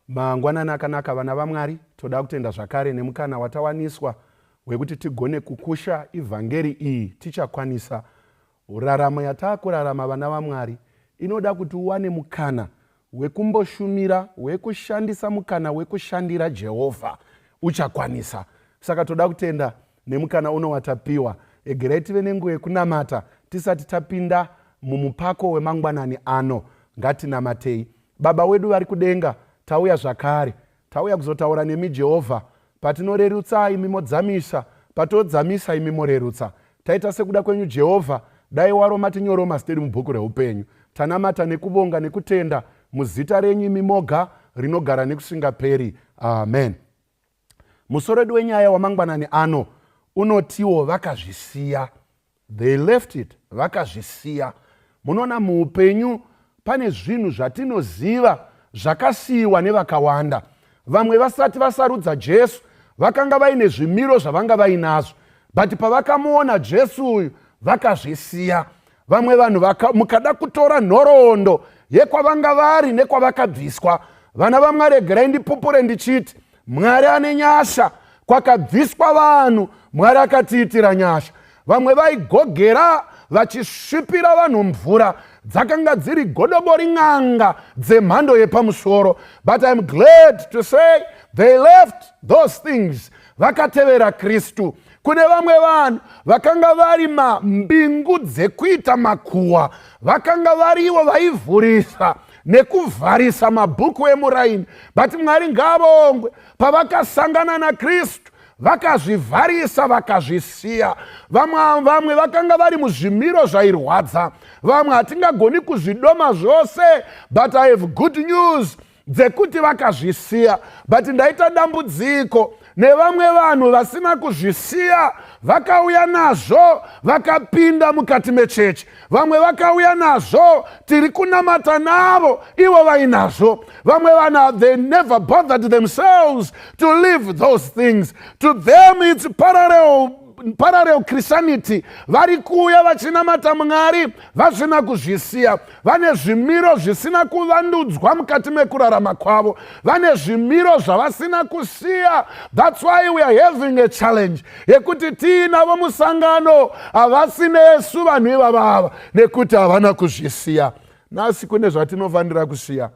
Mangwanani akanaka vana vaMwari, toda kutenda zvakare nemukana watawaniswa wekuti tigone kukusha ivhangeri iyi tichakwanisa. Raramo yataakurarama vana vaMwari inoda kuti uwane mukana wekumboshumira, wekushandisa mukana wekushandira Jehovha uchakwanisa. Saka toda kutenda nemukana uno watapiwa. Egerai tive nenguva yekunamata tisati tapinda mumupako wemangwanani ano. Ngatinamatei. Baba wedu vari kudenga, tauya zvakare. Tauya kuzotaura nemi Jehovha. Patinorerutsa imi modzamisa, patodzamisa imi morerutsa. Taita sekuda kwenyu Jehovha, dai waro matinyoro mazita edu mubhuku reupenyu. Tanamata nekuvonga nekutenda muzita renyu imi moga rinogara nekusingaperi. Amen. Musoro wedu wenyaya wamangwanani ano unotiwo vakazvisiya. They left it, vakazvisiya. Munoona muupenyu pane zvinhu zvatinoziva zvakasiyiwa nevakawanda. Vamwe vasati vasarudza Jesu vakanga vaine zvimiro zvavanga vainazvo, but pavakamuona Jesu uyu vakazvisiya. Vamwe vanhu mukada kutora nhoroondo yekwavanga vari nekwavakabviswa, vana vaMwari, regerai ndipupure ndichiti Mwari ane nyasha. Kwakabviswa vanhu, Mwari akatiitira nyasha. Vamwe vaigogera vachisvipira vanhu mvura dzakanga dziri godobori n'anga dzemhando yepamusoro, but I'm glad to say they left those things, vakatevera Kristu. Kune vamwe vanhu vakanga vari mambingu dzekuita makuwa, vakanga varivo vaivhurisa nekuvharisa mabhuku emuraini, but Mwari ngavongwe, pavakasangana naKristu vakazvivharisa vakazvisiya. Vamwe vakanga vari muzvimiro zvairwadza, vamwe hatingagoni kuzvidoma zvose, but I have good news dzekuti vakazvisiya. But ndaita dambudziko nevamwe vanhu vasina kuzvisiya, vakauya nazvo vakapinda mukati mechechi. Vamwe vakauya nazvo, tiri kunamata navo ivo vainazvo. Vamwe vanhu, they never bothered themselves to leave those things. To them it's parallel Christianity. Vari kuuya vachinamata Mwari vasina kuzvisiya. Vane zvimiro zvisina kuvandudzwa mukati mekurarama kwavo, vane zvimiro zvavasina kusiya. That's why we are having a challenge yekuti tiinavo musangano, havasi nesu vanhu ivava ava, nekuti havana kuzvisiya. Nhasi kune zvatinofanira kusiya.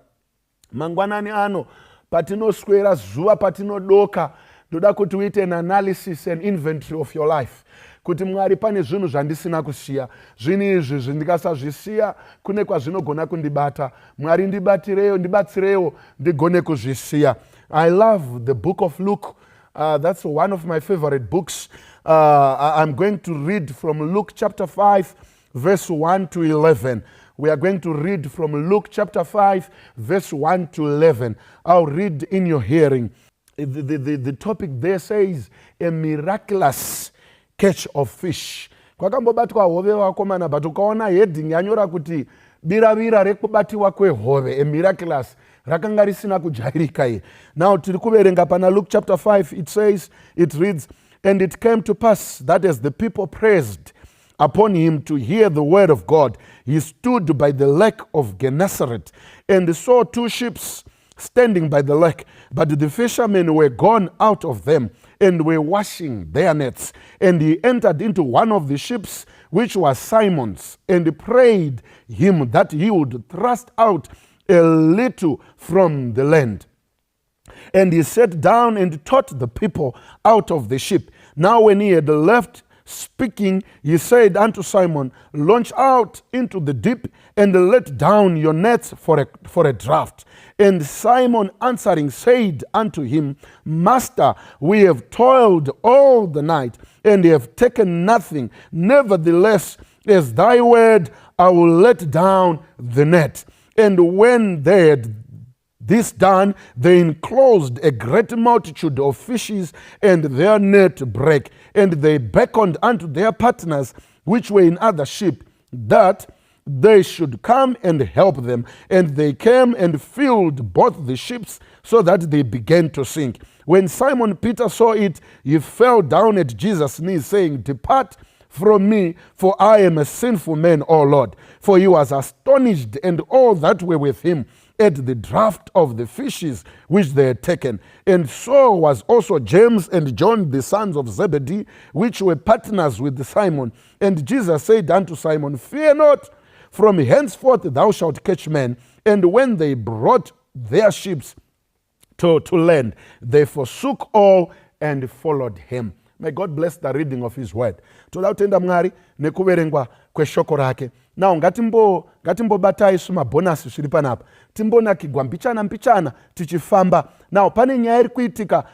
Mangwanani ano patinoswera, zuva patinodoka, Ndoda kuti uite an analysis and inventory of your life, kuti Mwari, pane zvinhu zvandisina kusiya. Zvinhu izvi zvindikasazvisiya, kune kwazvinogona kundibata. Mwari, ndibatirewo, ndibatsirewo ndigone kuzvisiya. I love the Book of Luke. That's one of my favorite books. I'm going to read from Luke chapter 5 verse 1 to 11. We are going to read from Luke chapter 5 verse 1 to 11. I'll read in your hearing. The topic there says "A miraculous catch of fish." Kwakambobatwa hove, vakomana, but ukaona heading yanyora kuti biravira rekubatiwa kwehove, a miraculous, rakanga risina kujairika iyi. Now tiri kuverenga pana Luke chapter 5. It says, it reads, "And it came to pass that as the people pressed upon him to hear the word of God, he stood by the lake of Gennesaret and saw two ships standing by the lake, but the fishermen were gone out of them and were washing their nets. And he entered into one of the ships, which was Simon's, and prayed him that he would thrust out a little from the land. And he sat down and taught the people out of the ship. Now, when he had left speaking, he said unto Simon, 'Launch out into the deep and let down your nets for a draught.' And Simon answering said unto him, 'Master, we have toiled all the night and have taken nothing. Nevertheless, as thy word, I will let down the net.' And when they had this done, they enclosed a great multitude of fishes, and their net brake. And they beckoned unto their partners, which were in other ship, that they should come and help them. And they came and filled both the ships, so that they began to sink. When Simon Peter saw it, he fell down at Jesus' knees, saying, 'Depart from me, for I am a sinful man, O Lord.' For he was astonished, and all that were with him, at the draught of the fishes which they had taken. And so was also James and John, the sons of Zebedee, which were partners with Simon. And Jesus said unto Simon, 'Fear not, from henceforth thou shalt catch men.' And when they brought their ships to land, they forsook all and followed him." May God bless the reading of his word. Toda kutenda Mwari nekuverengwa kweshoko rake. Now ngatimbobatai svimabhonasi zviri panapa, timbonakigwa mbichana mbichana tichifamba. Now pane nyaya iri kuitika.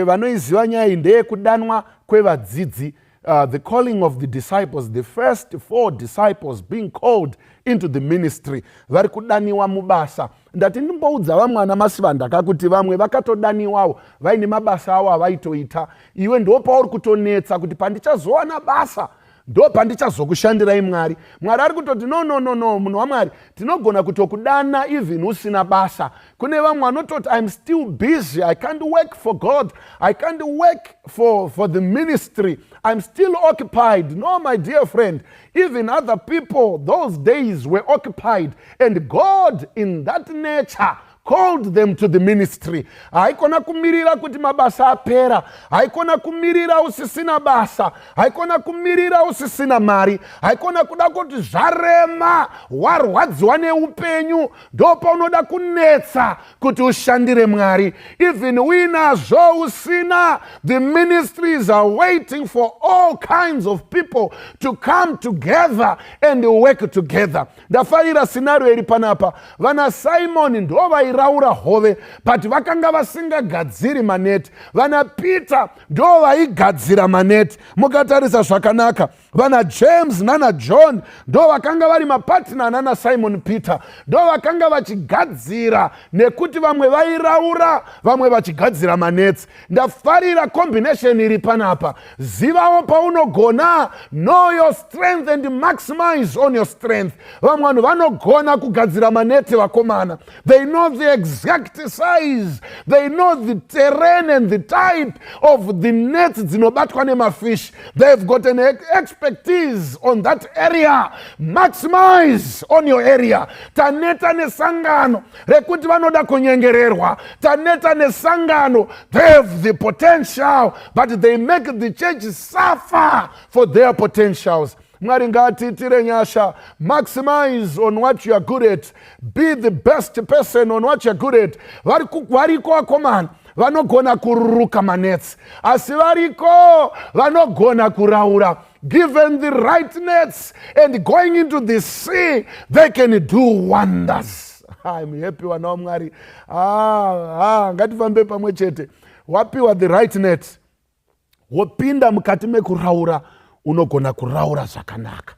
Vanoiziva nyaya iyi ndeyekudanwa kwevadzidzi, the calling of the disciples, the first four disciples being called into the ministry. Vari kudaniwa mubasa. Ndati ndimboudza vamwe ana masivandaka kuti vamwe vakatodaniwawo vaine mabasa avo avaitoita. Iwe ndo pauri kutonetsa kuti pandichazowana basa ndo pandichazokushandirai Mwari. Mwari ari kutoti, "No, no, no, no." Munhu waMwari, tinogona kutokudana even usina basa. Kune vamwe vanototi, "I'm still busy. I can't work for God. I can't work for the ministry. I'm still occupied." No, my dear friend, even other people those days were occupied, and God in that nature called them to the ministry. Haikona kumirira kuti mabasa apera, haikona kumirira usisina basa, haikona kumirira usisina mari, haikona kuda kuti zvarema, warwadziwa neupenyu, ndo paunoda kunetsa kuti ushandire Mwari. Even uinazvo, usina, the ministries are waiting for all kinds of people to come together and work together. Ndafarira scenario iri panapa. Vana Simoni ndo vairaura hove, but vakanga vasingagadziri maneti. Vana Peter ndo vaigadzira maneti. Mukatarisa zvakanaka, vana James nana John ndo vakanga vari mapartner nana Simon Peter, ndo vakanga vachigadzira, nekuti vamwe vairaura, vamwe vachigadzira manetsi. Ndafarira combination iri panapa. Zivawo paunogona. Know your strength and maximize on your strength. Vamwe vanhu vanogona kugadzira maneti, vakomana. They know the exact size, they know the terrain and the type of the nets dzinobatwa nemafish. They've got an expertise on that area. Maximize on your area. Taneta nesangano rekuti vanoda kunyengererwa. Taneta nesangano. They have the potential, but they make the church suffer for their potentials. Mwari ngaatiitire nyasha. Maximize on what you are good at. Be the best person on what you are good at. Variko vakomana. Vanogona kuruka manets, asi variko vanogona kuraura. Given the right nets and going into the sea, they can do wonders. I'm happy, vana vaMwari. Ah, ah, ngatifambe pamwe chete. Wapiwa the right net, wopinda mukati mekuraura, unogona kuraura zvakanaka.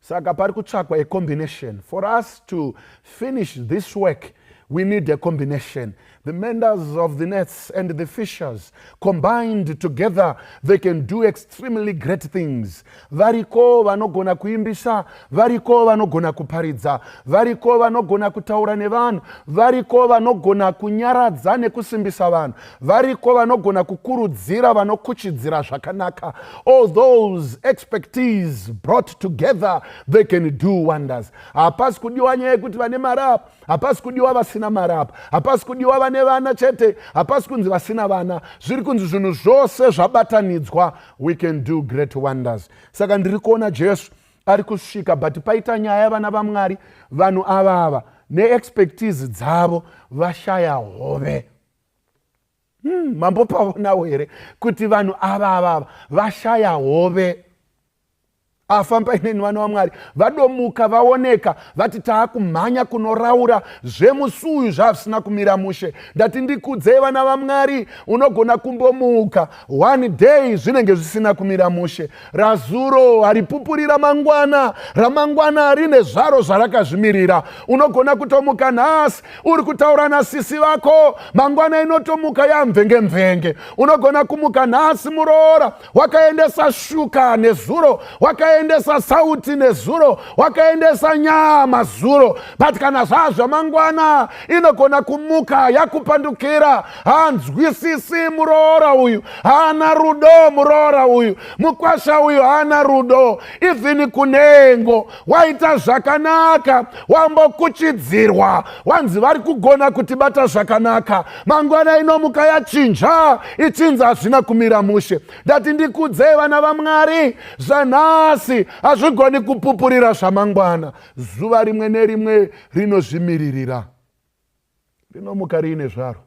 Saka pari kutsvakwa a combination. For us to finish this work, we need a combination. The menders of the nets and the fishers combined together, they can do extremely great things. Variko vanogona kuimbisa, variko vanogona kuparidza, variko vanogona kutaura nevanhu, variko vanogona kunyaradza nekusimbisa vanhu, variko vanogona kukurudzira, vanokuchidzira zvakanaka. All those expertise brought together, they can do wonders. Hapasi kudiwa nyaya yekuti vane mari apa, hapasi kudiwa vasina mari apa, hapasi kudiwa vane vana chete, hapasi kunzi vasina vana. Zviri kunzi zvinhu zvose zvabatanidzwa, we can do great wonders. Saka ndiri kuona Jesu ari kusvika, but paita nyaya, vana vaMwari. Vanhu avava neexpertise dzavo vashaya hove. Mambopaonawo here kuti vanhu ava avava vashaya hove? Afamba ineni, vana vaMwari. Vadomuka, vaoneka, vati taakumhanya kunoraura. Zvemusi uyu zvazvisina kumira mushe. Ndati ndikudzei, vana vaMwari, unogona kumbomuka one day zvinenge zvisina kumira mushe. Razuro haripupurira mangwana, ramangwana rine zvaro zvarakazvimirira. Unogona kutomuka nhasi uri kutaura nasisi vako, mangwana inotomuka yamvenge mvenge. Unogona kumuka nhasi, muroora, wakaendesa shuka nezuro, wakaendesa sauti nezuro, wakaendesa nyama zuro, but kana zvaa zvamangwana inogona kumuka yakupandukira. Hanzwisisi muroora uyu, haana rudo muroora uyu, mukwasha uyu haana rudo. Even kunhengo waita zvakanaka, wambokuchidzirwa, wanzi vari kugona kutibata zvakanaka, mangwana inomuka yachinja, ichinzi hazvina kumira mushe. Ndati ndikudzei, vana vaMwari, zvanhasi hazvigoni kupupurira zvamangwana. Zuva rimwe nerimwe rinozvimiririra, rinomuka riine zvaro.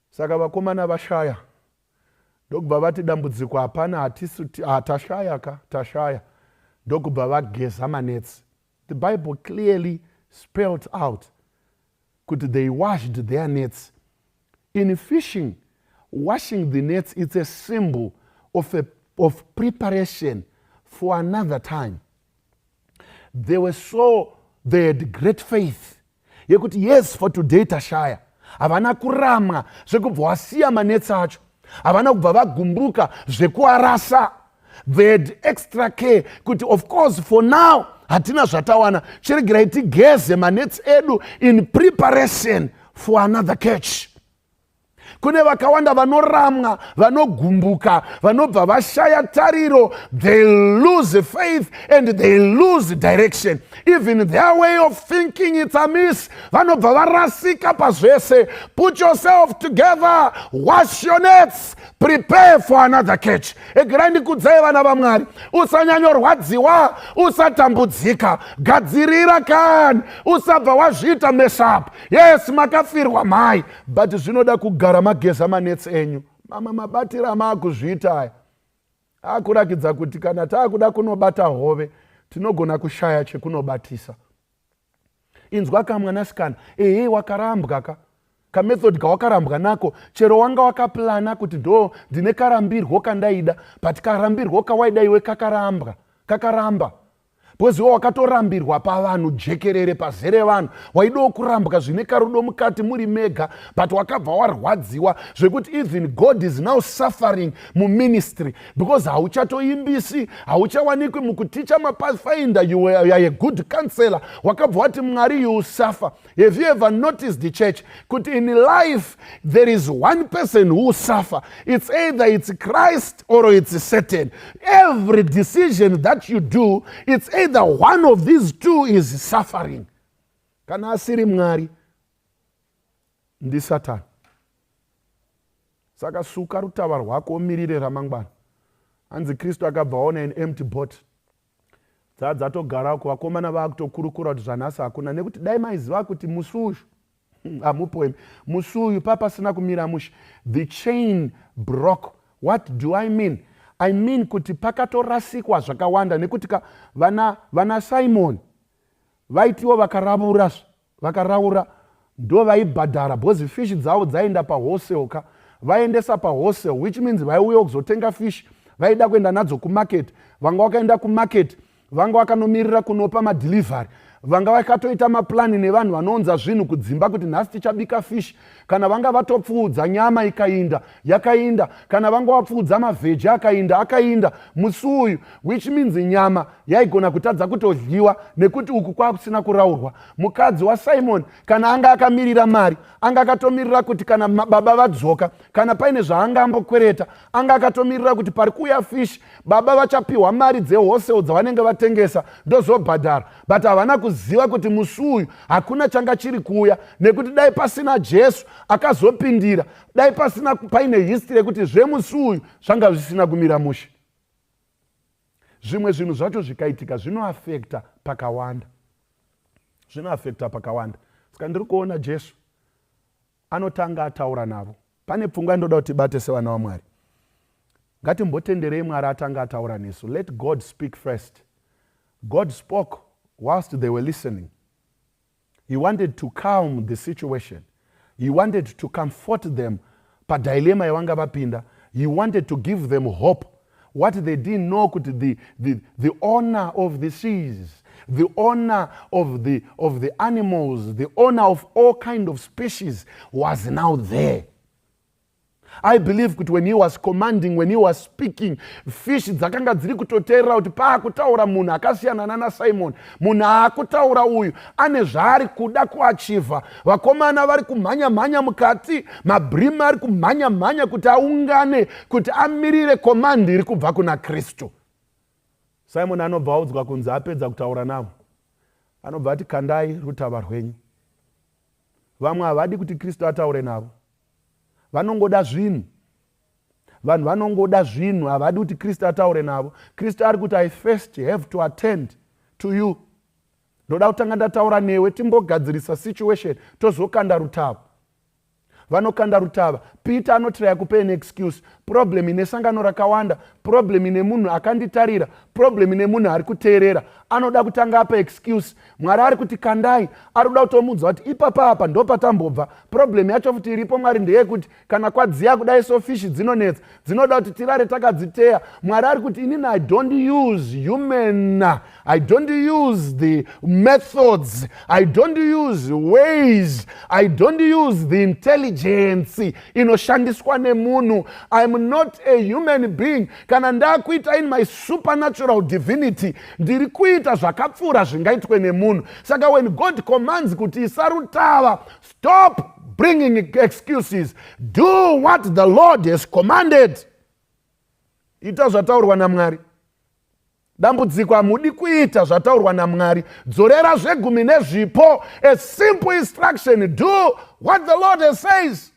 Saka vakomana vashaya, ndokubva vati dambudziko hapana, hatisi tashaya ka, tashaya. Ndokubva vageza manets. The Bible clearly spelled out kuti they washed their nets. In fishing, washing the nets, it's a symbol of preparation for another time. They had great faith yekuti yes, for today tashaya. Havana kuramwa zvekubva wasiya manets acho, havana kubva vagumbuka zvekuarasa. They had extra care kuti of course for now hatina zvatawana, chiregerai tigeze manets edu in preparation for another catch. Kune vakawanda vanoramwa, vanogumbuka, vanobva vashaya tariro. They lose faith and they lose direction. Even their way of thinking, it's amiss. Vanobva varasika pazvese. Put yourself together, wash your nets, prepare for another catch. Egerai ndikudzai, vana vaMwari, usanyanyorwadziwa, usatambudzika, gadzirira kani, usabva wazviita mess up. Yes, makafirwa mai, but zvinoda kugara mageza manets enyu. Mamwe mabatiro amaakuzviita aya akurakidza kuti kana taakuda kunobata hove, tinogona kushaya chekunobatisa. Inzwa kamwanasikana, ehe, wakarambwa ka, kamethod kawakarambwa nako, chero wanga wakaplana kuti ndo ndine karambirwo kandaida, but karambirwo kawaida iwe kakarambwa, kakaramba, because iwe wakatorambirwa pavanhu jekerere, pazere vanhu. Waidawo kurambwa zvine karudo mukati muri mega, but wakabva warwadziwa zvekuti even God is now suffering muministry because hauchatoimbisi, hauchawanikwi mukuticha mapathfinder. You are a good counselor, wakabva wati Mwari, you suffer. Have you ever noticed the church kuti in life there is one person who suffer? It's either it's Christ or it's Satan. Every decision that you do, it's either one of these two is suffering. Kana asiri Mwari, ndisatani. Saka suka rutava rwako, umirire ramangwana. Hanzi Kristu akabva aona an empty boat, dzaa dzatogarako. Vakomana vaakutokurukura kuti zvanhasi hakuna, nekuti dai maiziva kuti musi uyu Hamupo imi. Musi uyu papasina kumira mushe. The chain broke. What do I mean? I mean kuti pakatorasikwa zvakawanda, nekuti ka vana, vana Simon vaitiwo vakaravura, vakaraura ndo vaibhadhara, because fish dzavo dzaenda pawholesale ka. Vaendesa pawholesale, which means vaiuya kuzotenga fish, vaida kuenda nadzo kumarket. Vanga vakaenda kumarket, vanga vakanomirira kunopa madelivery, vanga vakatoita maplani nevanhu vanounza zvinhu kudzimba kuti nhasi tichabika fish. Kana vanga vatopfuudza nyama, ikainda, yakainda. Kana vanga vapfuudza mavheji, akainda, akainda musi uyu, which means nyama yaigona kutadza kutodyiwa nekuti uku kwakusina kuraurwa. Mukadzi waSimon, kana anga akamirira mari, anga akatomirira kuti kana baba vadzoka, kana paine zvaanga ambokwereta, anga akatomirira kuti pari kuuya fish, baba vachapiwa mari dzewholesale dzavanenge vatengesa, ndozobhadhara. But havana kuziva kuti musi uyu hakuna changa chiri kuuya, nekuti dai pasina Jesu akazopindira, dai pasina paine history yekuti zvemusi uyu zvanga zvisina kumira mushe. Zvimwe zvinhu zvacho zvikaitika, zvinoafecta pakawanda, zvinoafecta pakawanda. Saka ndiri kuona Jesu anotanga ataura navo. Pane pfungwa ndoda kuti tibate sevana vaMwari. Ngatimbotenderei Mwari atanga ataura nesu. Let God speak first. God spoke whilst they were listening. He wanted to calm the situation. He wanted to comfort them padilemma yavanga vapinda. He wanted to give them hope. What they didn't know kuti the owner of the seas, the owner of the animals, the owner of all kind of species was now there. I believe kuti when he was commanding, when he was speaking, fish dzakanga dziri kutoteerera kuti paakutaura munhu akasiyana nana Simon. Munhu aakutaura uyu ane zvaari kuda kuachieva. Vakomana vari kumhanya-mhanya mukati, mabream ari kumhanya-mhanya kuti aungane, kuti amirire command iri kubva kuna Kristu. Simon anobva audzwa kunzi apedza kutaura navo, anobva ati, "Kandai rutava rwenyu." Vamwe havadi kuti Kristu ataure navo, vanongoda zvinhu. Vanhu vanongoda zvinhu, havadi kuti Kristu ataure navo. Kristu ari kuti, "I first have to attend to you. Ndoda kutanga ndataura newe, timbogadzirisa situation, tozokanda rutava." Vanokanda rutava. Peter anotraya kupa an excuse. Problem ine sangano rakawanda, problem ine munhu akanditarira, problem ine munhu ari kuteerera, anoda kutanga apa excuse. Mwari ari kuti, "Kandai." Ari kuda kutomuudza kuti ipapa apa ndo patambobva. Problem yacho futi iripo, Mwari, ndeyekuti kana kwadziya kudai so, fish dzinonetsa, dzinoda kuti tirare takadziteya. Mwari ari kuti, "Inini I don't use human, I don't use the methods, I don't use ways, I don't use the intelligence inoshandiswa nemunhu. I'm not a human being. Kana ndakuita in my supernatural divinity, ndiri kuita zvakapfuura zvingaitwe nemunhu." Saka when God commands kuti isarutava, stop bringing excuses. Do what the Lord has commanded. Ita zvataurwa naMwari. Dambudziko, hamudi kuita zvataurwa naMwari. Dzorera zvegumi nezvipo, a simple instruction. Do what the Lord has says.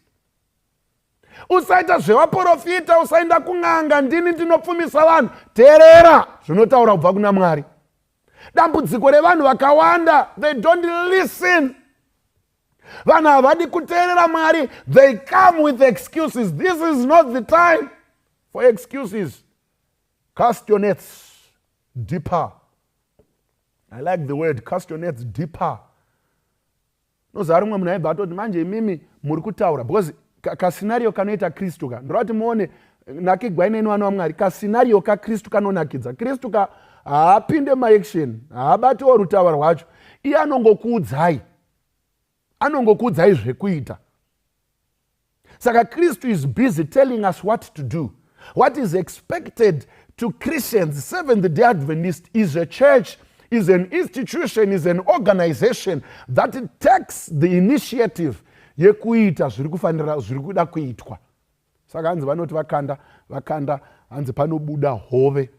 Usaita zvevaprofita, usaenda kun'anga, "Ndini ndinopfumisa vanhu." Teerera zvinotaura kubva kuna Mwari. Dambudziko revanhu vakawanda, they don't listen. Vanhu havadi kuteerera Mwari. They come with excuses. This is not the time for excuses. Cast your nets deeper. I like the word "cast your nets deeper". Noziva, rimwe munhu aibva atoti, "Manje imimi muri kutaura," because kascenario kanoita Kristu ka, ndoda kuti muone, nakigwai neni, vana vaMwari. Kascenario kaKristu kanonakidza. Kristu ka haapinde maaction, haabatiwo rutava rwacho. Iye anongokuudzai, anongokuudzai zvekuita. Saka Kristu is busy telling us what to do, what is expected to Christians. Seventh Day Adventist is a church, is an institution, is an organization that takes the initiative yekuita zviri kufanira, zviri kuda kuitwa. Saka hanzi vanoti vakanda, vakanda, hanzi panobuda hove.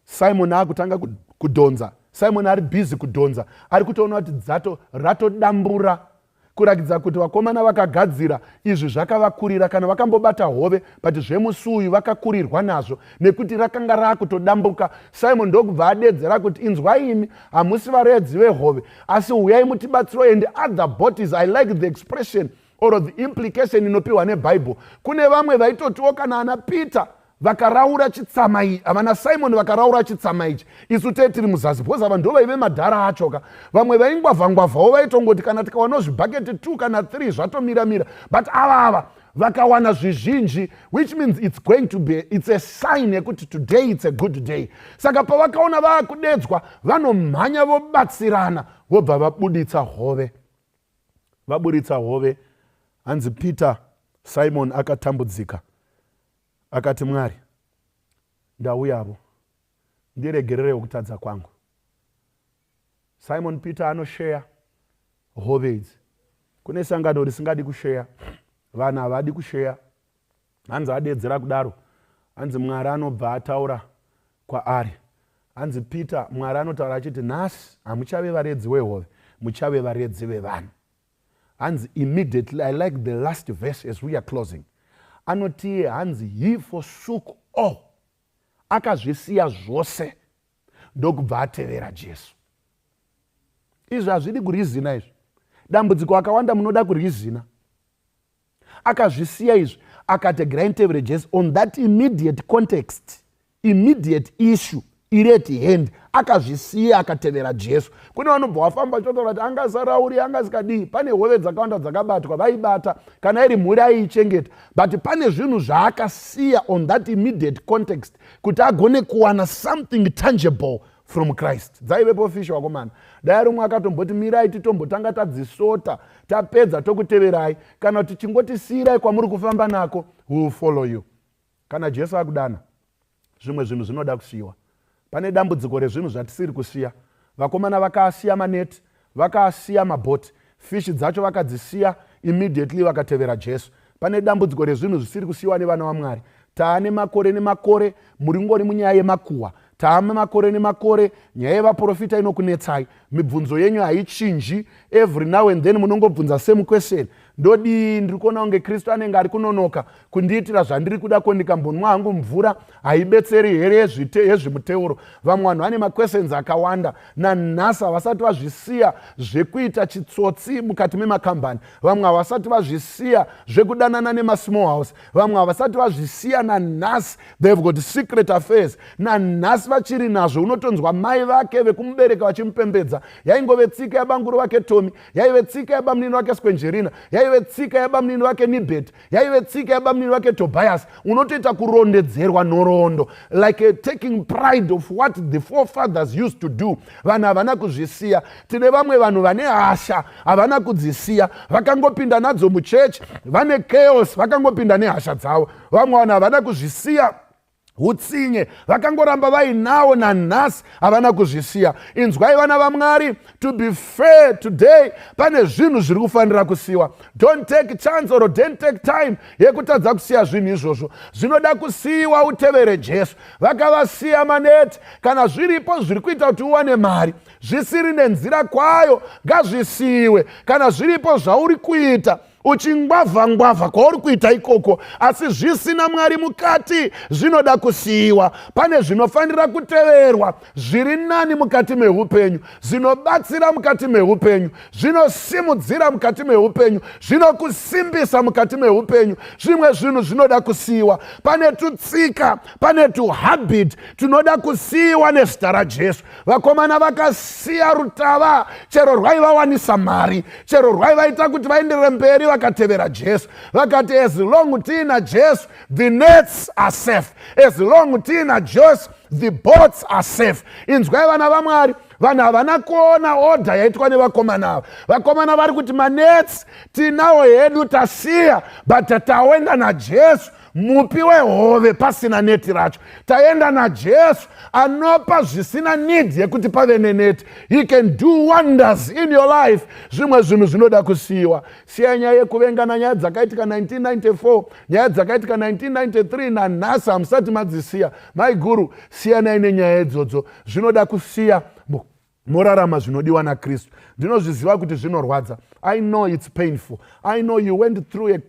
Simon akutanga kudhonza. Simon ari busy kudhonza, ari kutoona kuti dzato ratodambura. Kurakidza kuti vakomana vakagadzira izvi zvakavakurira kana vakambobata hove, but zvemusi uyu vakakurirwa nazvo nekuti rakanga raakutodambuka. Simon ndokubva adedzera kuti, "Inzwai imi, hamusi varedzi vehove, asi uyai mutibatsiro." And other boats, I like the expression or the implication inopiwa neBhaibheri. Kune vamwe vaitotiwo kana ana Peter vakaraura chitsama iyi, havana Simon vakaraura chitsama ichi, isu tee tiri muzasi, because ava ndo vaive madhara achoka. Vamwe vaingwavhangwavhawo vaitongoti kana tikawana zvibhaketi 2 kana 3 zvatomiramira, but ava vakawana zvizhinji, which means it's going to be, it's a sign yekuti today it's a good day. Saka pavakaona vaakudedzwa, vanomhanya vobatsirana, vobva vabuditsa hove. Vaburitsa hove, hanzi Peter, Simon akatambudzika, akati, "Mwari, ndauyavo, ndiregererewo kutadza kwangu." Simon Peter anosheya hove idzi. Kune sangano risingadi kusheya, vanhu havadi kusheya. Hanzi adedzera kudaro, hanzi Mwari anobva ataura kwaari. Hanzi Peter, Mwari anotaura achiti, "Nhasi hamuchave varedzi wehove, muchave varedzi vevanhu." Hanzi immediately, I like the last verse as we are closing, anotiye hanzi, "He forsook all," akazvisiya zvose, ndokubva atevera Jesu. Izvi hazvidi kurizina izvi. Dambudziko akawanda munoda kurizina. Akazvisiya izvi, akati, "Gerai nditevere Jesu." On that immediate context, immediate issue iri at hand, akazvisiya, akatevera Jesu. Kune vanobva vafamba vachitotaura kuti angasarauri, angasikadii. Pane hove dzakawanda dzakabatwa, vaibata. Kana iri mhuri, aiichengeta, but pane zvinhu zvaakasiya on that immediate context kuti agone kuwana something tangible from Christ. Dzaivepo fish, wakomana. Dai rumwe akatomboti, "Mirai titombotanga tadzisota, tapedza tokuteverai," kana kuti, "Chingotiisirai kwamuri kufamba nako, will follow you." Kana Jesu akudana, zvimwe zvinhu zvinoda kusiyiwa. Pane dambudziko rezvinhu zvatisiri kusiya. Vakomana vakaasiya maneti, vakaasiya mabhoti, fish dzacho vakadzisiya immediately, vakatevera Jesu. Pane dambudziko rezvinhu zvisiri kusiyiwa nevana vaMwari. Taane makore nemakore muri ngori munyaya yemakuhwa. Taame makore nemakore nyaya yevaprofita inokunetsai. Mibvunzo yenyu haichinji. Every now and then munongobvunza same question: "Ndodii? Ndiri kuona kunge Kristu anenge ari kunonoka kundiitira zvandiri kuda. Ko ndikambonwa hangu mvura haibetseri here yezvimuteuro?" Vamwe vanhu vane maquestions akawanda. Nanhasi havasati vazvisiya zvekuita chitsotsi mukati memakambani. Vamwe havasati vazvisiya zvekudanana nemasmall house. Vamwe havasati vazvisiya nanhasi. They've got secret affairs. Nanhasi vachiri nazvo. Unotonzwa mai vake vekumubereka vachimupembedza, "Yaingove tsika yabanguru vake Tomi, yaive tsika yabamunini vake Skwenjerina, yaive tsika yabamunini vake Nibet, yaive tsika yabamunini vake Tobias." Unotoita kurondedzerwa nhoroondo, like taking pride of what the forefathers used to do. Vanhu havana kuzvisiya. Tine vamwe vanhu vane hasha, havana kudzisiya, vakangopinda nadzo muchechi, vane chaos, vakangopinda nehasha dzavo. Vamwe vanhu havana kuzvisiya utsinye, vakangoramba vainawo nanhasi, havana kuzvisiya. Inzwai vana vaMwari, to be fair today, pane zvinhu zviri kufanira kusiyiwa. Don't take chance or don't take time yekutadza kusiya zvinhu izvozvo. Zvinoda kusiyiwa utevere Jesu. Vakavasiya maneti. Kana zviripo zviri kuita kuti uwane mari zvisiri nenzira kwayo, ngazvisiyiwe. Kana zviripo zvauri kuita uchingwavha ngwavha kwauri kuita ikoko, asi zvisina Mwari mukati, zvinoda kusiyiwa. Pane zvinofanira kuteverwa zviri nani mukati meupenyu, zvinobatsira mukati meupenyu, zvinosimudzira mukati meupenyu, zvinokusimbisa mukati meupenyu. Zvimwe zvinhu zvinoda kusiyiwa. Pane tutsika, pane tuhabit tunoda kusiyiwa nezita raJesu. Vakomana vakasiya rutava, chero rwaivawanisa mari, chero rwaivaita kuti vaenderere mberi, vakatevera Jesu. Vakati, "As long tiina Jesu, the nets are safe. As long tiina Jesu, the boats are safe." Inzwai vana vaMwari, vanhu havana kuona order yaitwa nevakomana ava. Vakomana vari kuti, "Manets tinawo hedu, tasiya, but taenda naJesu mupi wehove pasina neti racho. Taenda naJesu anopa zvisina need yekuti pave neneti. He can do wonders in your life." Zvimwe zvinhu zvinoda kusiyiwa. Siya nyaya yekuvengana, nyaya dzakaitika 1994, nyaya dzakaitika 1993, nanhasi hamusati madzisiya. Maiguru, siyanai nenyaya idzodzo. Zvinoda kusiya. Morarama zvinodiwa naKristu. Ndinozviziva kuti zvinorwadza. I know it's painful. I know you went through a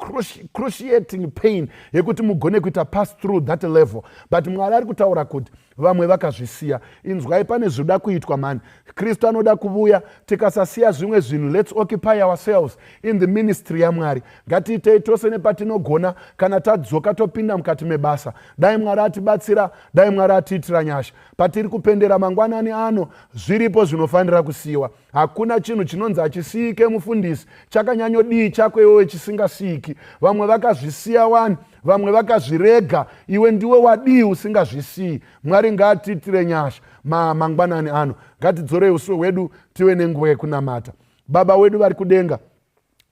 cruciating pain yekuti mugone kuita pass through that level, but Mwari ari kutaura kuti vamwe vakazvisiya. Inzwai, pane zvinoda kuitwa mani. Kristu anoda kuvuya. Tikasasiya zvimwe zvinhu, let's occupy ourselves in the ministry yaMwari. Ngatiitei tose nepatinogona. Kana tadzoka, topinda mukati mebasa. Dai Mwari atibatsira, dai Mwari atiitira nyasha. Patiri kupendera mangwanani ano, zviripo zvinofanira kusiyiwa. Hakuna chinhu chinonzi hachisiyike. Mufundisi, chakanyanyodii chako iwewe chisingasiyiki? Vamwe vakazvisiya wani, vamwe vakazvirega. Iwe ndiwe wadii usingazvisiyi? Mwari ngaatiitire nyasha mangwanani ano. Ngatidzorei uso hwedu, tive nenguva yekunamata. Baba wedu vari kudenga,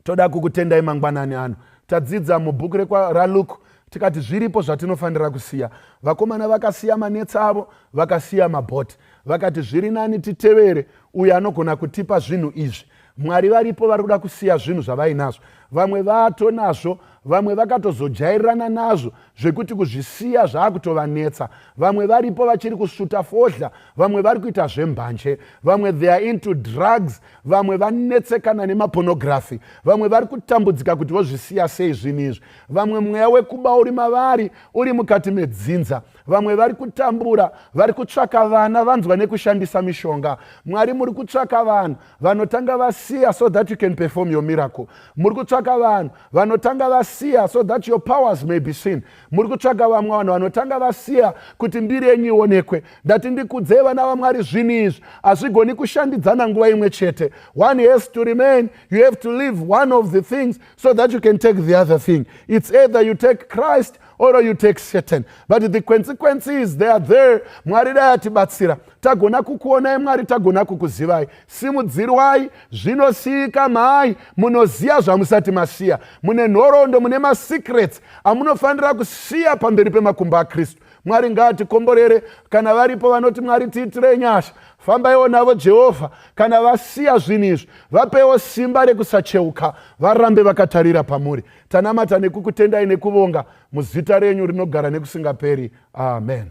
toda kukutendai mangwanani ano. Tadzidza mubhuku raLuke, tikati zviripo zvatinofanira kusiya. Vakomana vakasiya manetsa avo, vakasiya mabhoti, vakati zviri nani titevere uyo anogona kutipa zvinhu izvi. Mwari, varipo vari kuda kusiya zvinhu zvavainazvo. Vamwe vatonazvo, vamwe vakatozojairirana nazvo zvekuti kuzvisiya zvaakutovanetsa. Vamwe varipo vachiri kusvuta fodya, vamwe vari kuita zvembanje, vamwe they are into drugs, vamwe vanetsekana nemapornography, vamwe vari kutambudzika kuti vozvisiya sei zvinhu izvi. Vamwe mweya wekuba uri mavari, uri mukati medzinza. Vamwe vari kutambura, vari kutsvaka vana, vanzwa nekushandisa mishonga. Mwari, muri kutsvaka vanhu vanotanga vasiya so that you can perform your miracle. Muri kutsvaka vanhu vanotanga vasiya so that your powers may be seen. Muri kutsvaka vamwe vanhu vanotanga vasiya kuti mbiri yenyu ionekwe. Ndati ndikudzei, vana vaMwari, zvinhu izvi hazvigoni kushandidzana nguva imwe chete. One has to remain. You have to leave one of the things so that you can take the other thing. It's either you take Christ or you take Satan, but the consequences, they are there. Mwari dai atibatsira. Tagona kukuonai, Mwari, tagona kukuzivai. Simudzirwai. Zvinosiyika mhai. Munoziva zvamusati masiya. Mune nhoroondo, mune masecrets amunofanira kusiya pamberi pemakumbo aKristu. Mwari ngaatikomborere. Kana varipo vanoti, "Mwari, tiitirei nyasha," fambaiwo navo, Jehovha. Kana vasiya zvinhu izvi, vapewo simba rekusacheuka, varambe vakatarira pamuri. Tanamata nekukutendai nekuvonga muzita renyu rinogara nekusingaperi. Amen.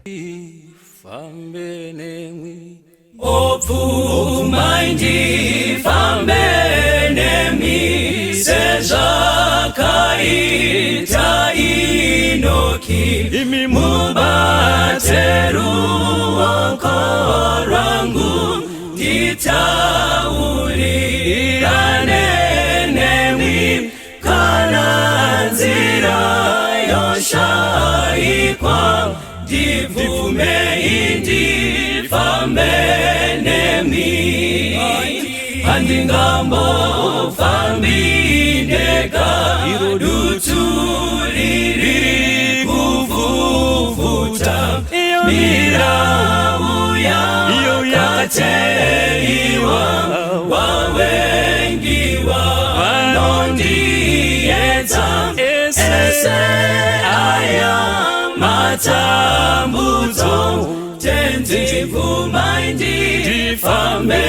Fambe nemwi obvumai ndifambe nemi sezvakaita Inoki. Imi mubate ruoko rwangu, nditaurirane nemi. Kana nzira yoshayikwa, ndibvume ndifambe nemi. Handingambofambi ndega, dutu riri kuvhuvhuta, mirau yakateiwa, vavengi vanondiedza. Ese aya matambudzo, Tenzi, bvumai ndifambe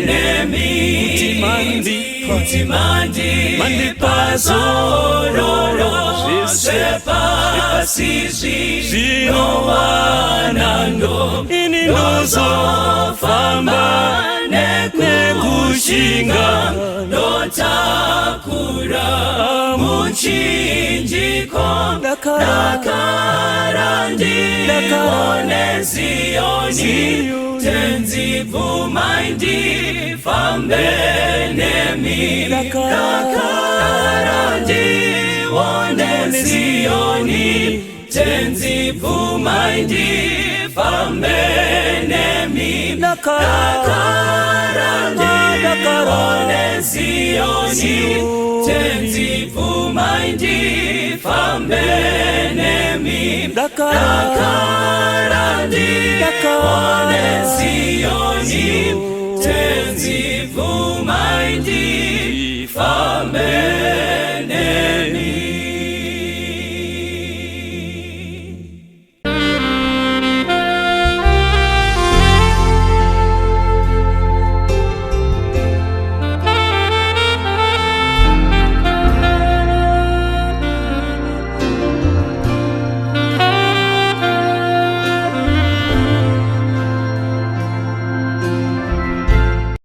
nemi. Kuti mandipa zororo, zvepasi zvinowanando, Ini ndozofamba nekushinga, ndotakura muchinjiko. Dakara ndione Ziyoni. Tenzi, bvumai ndifambe nemi. Dakara ndione Ziyoni. Tenzi, bvumai ndifambe nemi. Dakara ndione Ziyoni. Tenzi, bvumai ndifambe nemi. Dakara ndione Ziyoni. Tenzi, bvumai.